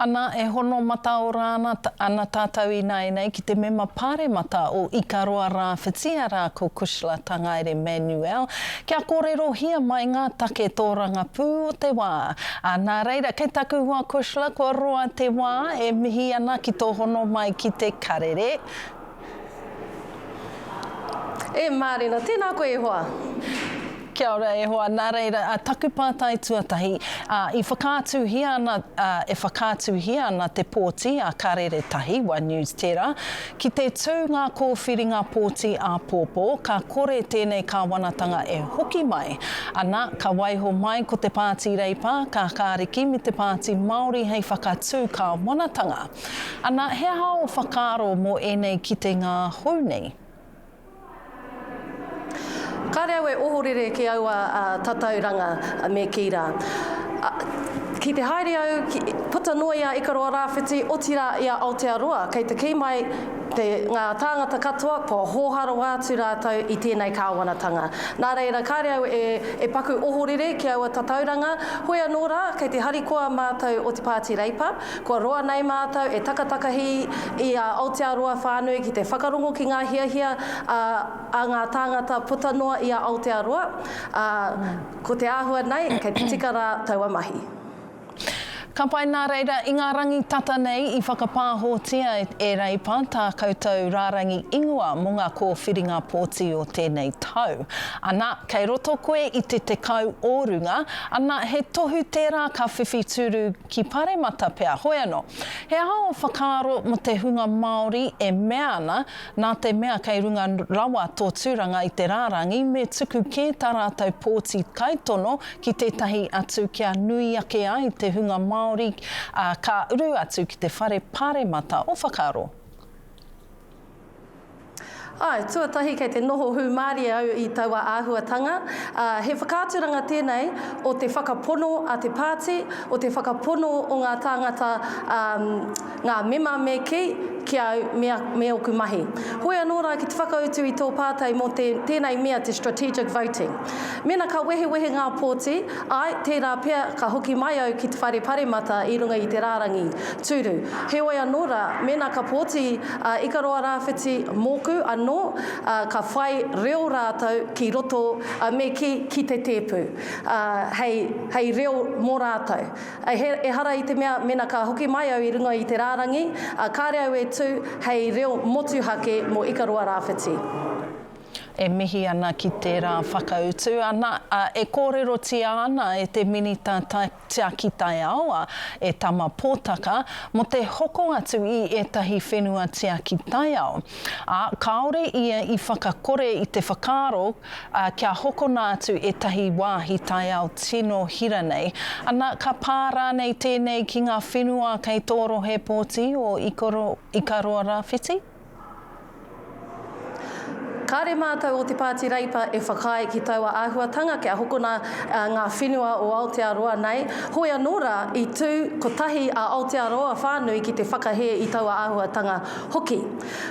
Ana, e hono mataora ana, ana tātou ināianei ki te mema pāremata o Ikaroa Rāwhiti, arā ko Cushla Tangaere Manuel, kia kōrerohia mai ngā take tōrangapū o te wā. Ā, nā reira, kei taku hoa Cushla, kua roa te wā e mihi ana ki tō hono mai ki te karere. E Mārena, tēnā koe e hoa. Kia ora e hoa, nā reira, a, taku pātai tuatahi, a, i whakaatuhia ana, a, e whakaatuhia ana te pōti a Karere Tahi, One News tērā, ki te tū ngā kōwhiringa pōti āpōpō, ka kore tēnei kāwanatanga e hoki mai. Ana, ka waiho mai ko te Pāti Reipa, Kākāriki me te Pāti Māori hei whakatū kāwanatanga. Ana, he aha ō whakaaro mō ēnei kitenga hou nei? Kāre au e ohorere ki aua tatauranga me kī rā. Ki te haere au, puta noa i a Ikaroa Rāwhiti, otirā i a Aotearoa, kei te kī mai te, ngā tāngata katoa kua hōhā rawa atu rātou i tēnei kāwanatanga. Nā reira, kāre au e, e paku ohorere ki aua tatauranga, hoi anō rā, kei te harikoa mātou o te Pāti Reipa, Kua roa nei mātou e takatakahi i a Aotearoa whānui ki te whakarongo ki ngā hiahia a a ngā tāngata puta noa i a Aotearoa, ā, ko te āhua nei, kei te tika rā taua mahi. Ka pai nā reira, i ngā rangi tata nei i whakapāhōtia e Reipa tā koutou rārangi ingoa mō ngā kōwhiringa pōti o tēnei tau. Ana, kei roto koe i te 10 o runga, ana, he tohu tērā ka whiwhi tūru Ki Paremata pea, hoi anō. He aha ō whakaaro mō te hunga Māori e mea ana, nā te mea kei runga rawa tō tūranga i te rārangi, me tuku kē tā rātou pōti kaitono ki tētahi atu kia nui ake ai te hunga Māori, ā, ka uru atu ki te whare paremata o whakaaro? Āe, tuatahi kei te noho hūmārie au i taua āhuatanga, ā, he whakaaturanga tēnei o te whakapono a te pāti, o te whakapono o ngā tāngata, ā, ngā mema me kī, ki a au me, me ōku mahi. Hoi anō rā ki te whakautu i tō pātai mō te, tēnei mea te strategic voting. Mēnā ka wehewehe ngā pōti, āe, tērā pea ka hoki mai au ki te whare paremata i runga i te rārangi tūru. Heoi anō rā, mēnā ka pōti a Ikaroa Rāwhiti mōku anō, ā, ka whai reo rātou ki roto, ā, me kī, ki te tēpu, ā, hei, hei reo mō rātou. He, ehara i te mea mēnā ka hoki mai au i runga i te rārangi, ā, kāre au e tū hei reo motuhake mō Ikaroa Rāwhiti. E mihi ana ki tērā whakautu, ana, ā, e kōrerotia ana e te Minita Tiaki Taiao, a, e Tama Potaka, mō te hoko atu i ētahi whenua tiaki taiao. Ā, kāore ia i whakakore i te whakaaro, ā, kia hokona atu ētahi wāhi taiao tino hira nei. Ana, ka pā rānei tēnei ki ngā whenua kei tō rohe pōti o Ikaroa-Rāwhiti? Kāre mātou o te Pāti Reipa e whakaae ki taua āhuatanga kia hokona ngā whenua o Aotearoa nei, hoi anō rā i tū kotahi a Aotearoa whānui ki te whakahē i taua āhuatanga hoki.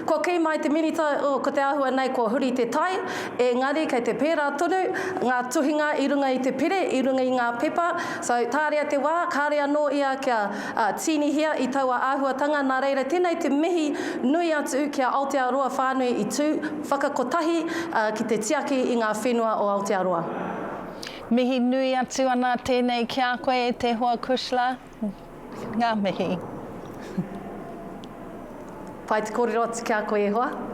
Kua kī mai te Minita, oh, ko te āhua nei kua huri te tai, engari kei te pērā tonu ngā tuhinga i runga i te pire, i runga i ngā pepa, so tāria te wā, kāre anō ia kia Tīnihia i taua āhuatanga, nā reira tēnei te mihi nui atu ki a Aotearoa whānui i tū whakakotahi ki te tiaki i ngā whenua o Aotearoa. Mihi nui atu ana tēnei ki a koe e te hoa Cushla. Ngā mihi. Pai te kōrero atu ki a koe e hoa.